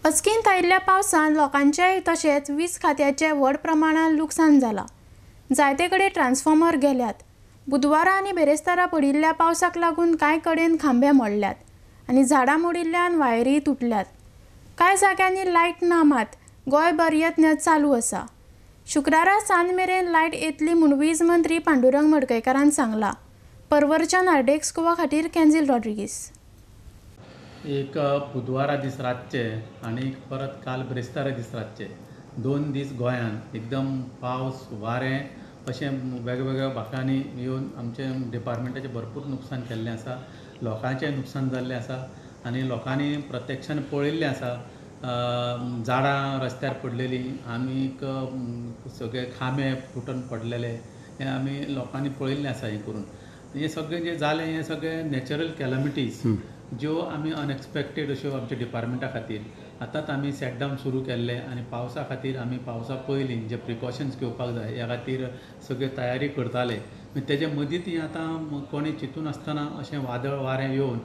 अचकीत आयिल्ल्या पावसान लोकांचें तशेंच वीज खात्याचें व्हड प्रमाणांत लुकसाण जालां. जायते कडेन ट्रान्सफॉर्मर गेल्यात. बुधवारा आनी बेरेस्तारा पडिल्ल्या पावसाक लागून कांय कडेन खांबे मोडल्यात आनी झाडां मोडिल्ल्यान वायरी तुटल्यात. कांय जाग्यांनी लायट ना मात गोंयभर यत्न चालू आसा. शुक्रारा सांज मेरेन लायट येतली म्हूण वीज मंत्री पांडुरंग मडकयकारान सांगलां. परवरच्या नार्डेक्स गोवा खातीर कॅन्झील रॉड्रिगीस. एक बुधवारा दीस रातचे आनी परत काल ब्रेस्तारा दीस रातचे 2 दीस गोंयांत एकदम पावस वारें अशें वेगवेगळ्या भागांनी येवन आमचें डिपार्टमेंटाचें भरपूर नुकसान केल्लें आसा, लोकांचें नुकसान जाल्लें आसा आनी लोकांनी प्रत्यक्षान पळयल्लें आसा. झाडां रस्त्यार पडलेलीं आनीक सगळे खांबे फुटून पडलेले हें आमी लोकांनी पळयल्लें आसा. हें करून हें सगळें जें जालें हें सगळें नॅचरल कॅलमिटीज ज्यो आमी अनएक्सपेक्टेड अश्यो आमच्या डिपार्टमेंटा खातीर आतांच आमी सेटडावन सुरू केल्ले आनी पावसा खातीर आमी पावसा पयलीं जे प्रिकॉशन्स घेवपाक जाय ह्या खातीर सगळे तयारी करताले. तेजे मदीं ती आतां कोणें चिंतून आसतना अशें वादळ वारें येवन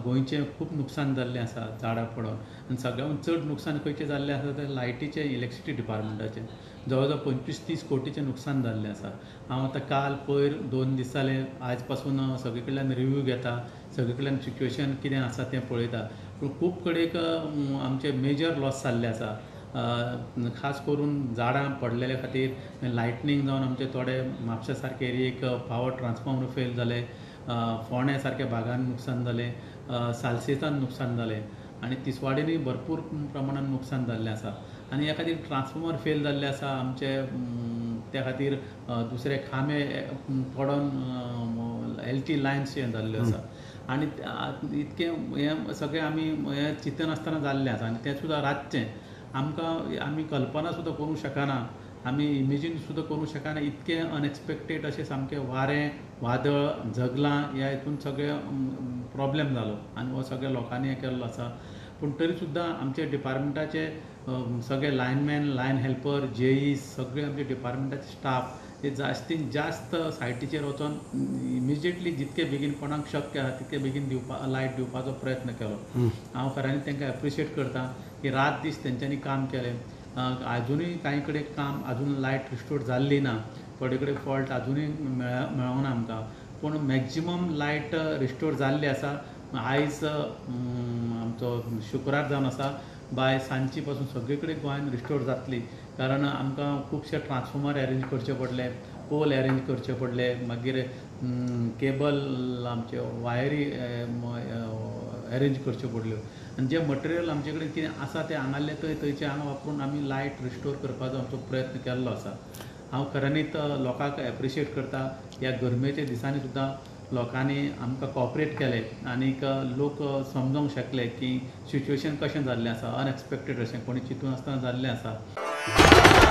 गोंयचें खूब नुकसान जाल्लें आसा झाडां पडोन. आनी सगळ्यान चड नुकसान खंयचें जाल्लें आसा तें लायटीचें, इलेक्ट्रिसिटी डिपार्टमेंटाचें जवळ जवळ 25-30 कोटीचें नुकसान जाल्लें आसा. हांव आतां काल पयर 2 दीस जाले आयज पासून सगळे कडल्यान रिव्यू घेता, सगळे कडल्यान सिच्युएशन कितें आसा तें पळयता. पूण खूब कडेन आमचे मेजर लॉस जाल्ले आसा, खास करून झाडां पडलेले खातीर लायटनींग जावन आमचे थोडे म्हापशा सारके एरियेक पावर ट्रान्सफॉर्मर फेल जाले, फोंड्या सारक्या भागान नुकसान जालें, सालसेतान नुकसान जालें आनी तिसवाडीनूय भरपूर प्रमाणान नुकसान जाल्लें आसा. आनी ह्या खातीर ट्रान्सफॉर्मर फेल जाल्ले आसा आमचे, त्या खातीर दुसरे खांबे पडोन एल टी लायन्स हें जाल्ल्यो आसा आनी इतकें हें सगळें आमी हें चिंतनासतना जाल्लें आसा. आनी तें सुद्दां रातचें आमकां आमी कल्पना सुद्दां करूंक शकना, आमी इमेजीन सुद्दां करूंक शकना इतकें अनएक्सपेक्टेड अशें सामकें वारें वादळ झगलां ह्या हितून सगळें प्रोब्लेम जालो आनी हो सगळ्या लोकांनी हें केल्लो आसा. पूण तरी सुद्दां आमच्या डिपार्टमेंटाचे सगळे लायनमॅन, लायन हेल्पर, जेई सगळे आमचे डिपार्टमेंटाचे स्टाफ हे जास्तीन जास्त सायटीचेर वचोन इमिजिएटली जितके बेगीन कोणाक शक्य आसा तितके बेगीन दिवपा लायट दिवपाचो प्रयत्न केलो. हांव खऱ्यांनी तांकां एप्रिशिएट करता की रात दीस तेंच्यांनी काम केलें. आजुनूय कांय कडेन काम आजून लायट रिस्टोर जाल्ली ना, थोडे कडेन फॉल्ट आजुनूय मेळोंक ना आमकां, पूण मॅक्जिमम लायट रिस्टोर जाल्ली आसा. आयज आमचो शुक्रार जावन आसा, बाय सांजची पासून सगळे कडेन गोंयान रिस्टोर जातली. कारण आमकां खुबशे ट्रान्सफॉर्मर एरेंज करचे पडले, पोल एरेंज करचे पडले, मागीर केबल आमचे वायरी एरेंज करच्यो पडल्यो आनी जें मटेरियल आमचे कडेन कितें आसा तें हांगासरलें थंय थंयचें हांगा वापरून आमी लायट रिस्टोर करपाचो आमचो प्रयत्न केल्लो आसा. हांव खऱ्यांनीच लोकांक एप्रिशिएट करता. ह्या गरमेच्या दिसांनी सुद्दां लोकांनी आमकां कॉपरेट केलें आनीक लोक समजोंक शकले की सिच्युएशन कशें जाल्लें आसा, अनएक्सपेक्टेड अशें कोणी चिंतून आसतना जाल्लें आसा.